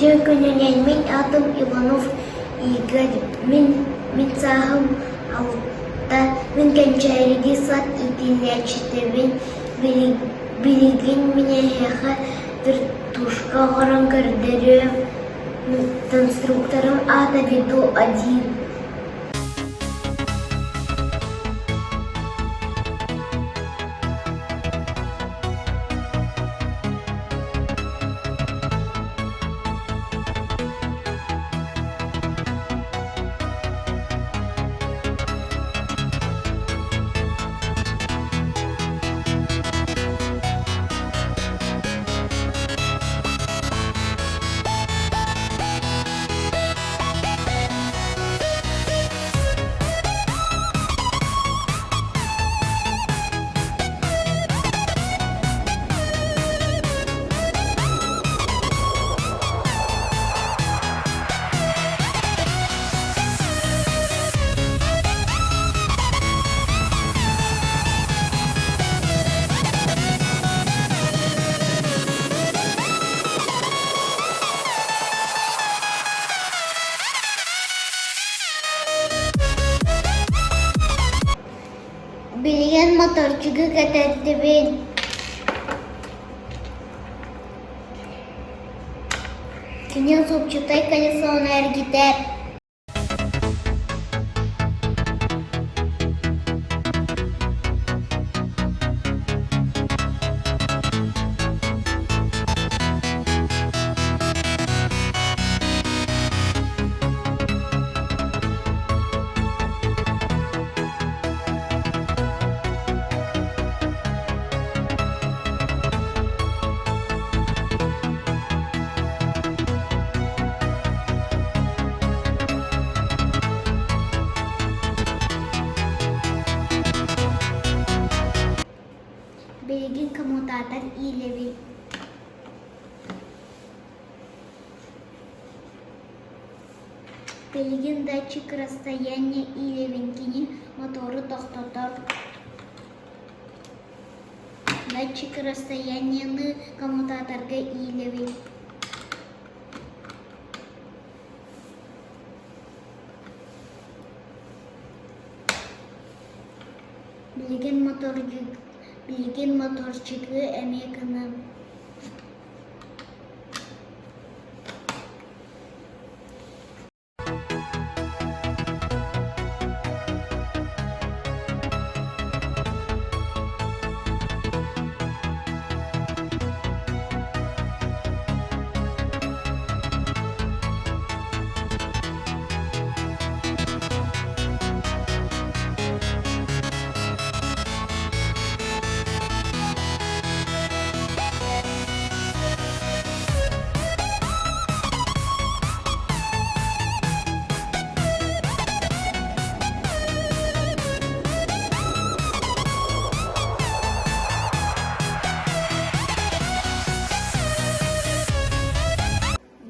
Үтүө күнүнэн мин аатым Иванов Игорь, мин мин сааһым алта, мин Кэнчээриги сад иитиллээччитэбин, билигин мин эһиэхэ вертушка оҥорон көрдөрүөм, конструкторым аата Веду один. Билигин моторчигы кэтэрдибин. Кини зубчатай колесоны эргитэр. Билигин коммутатор иилэбин. Билигин датчик расстояния иилэбин кини мотору тохтотор. Датчик расстоянияны коммутаторга иилэбин. Билигин билигин моторчигы эмиэ гынам.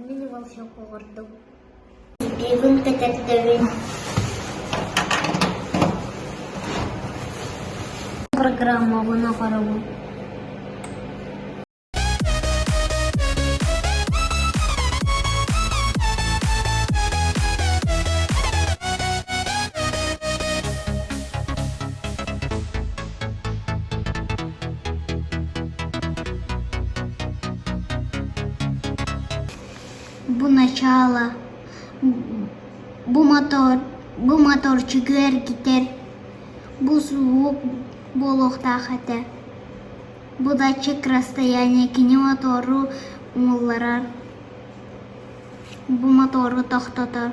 Мин волчок оҕордум. Сибиэбин кэтэрдэбин. Программабын оҕоробун. Бу начало, бу мотор, бу моторчигы эргитэр, бу звук буолуохтаах этэ. Бу датчик расстояние кини мотору умулларар, бу мотору тохтотор.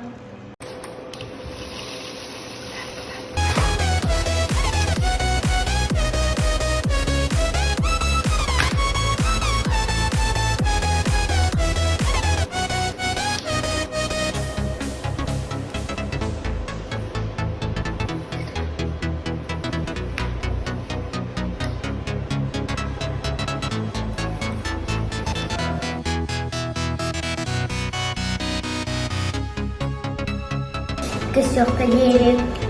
Көстүөххэ диэри.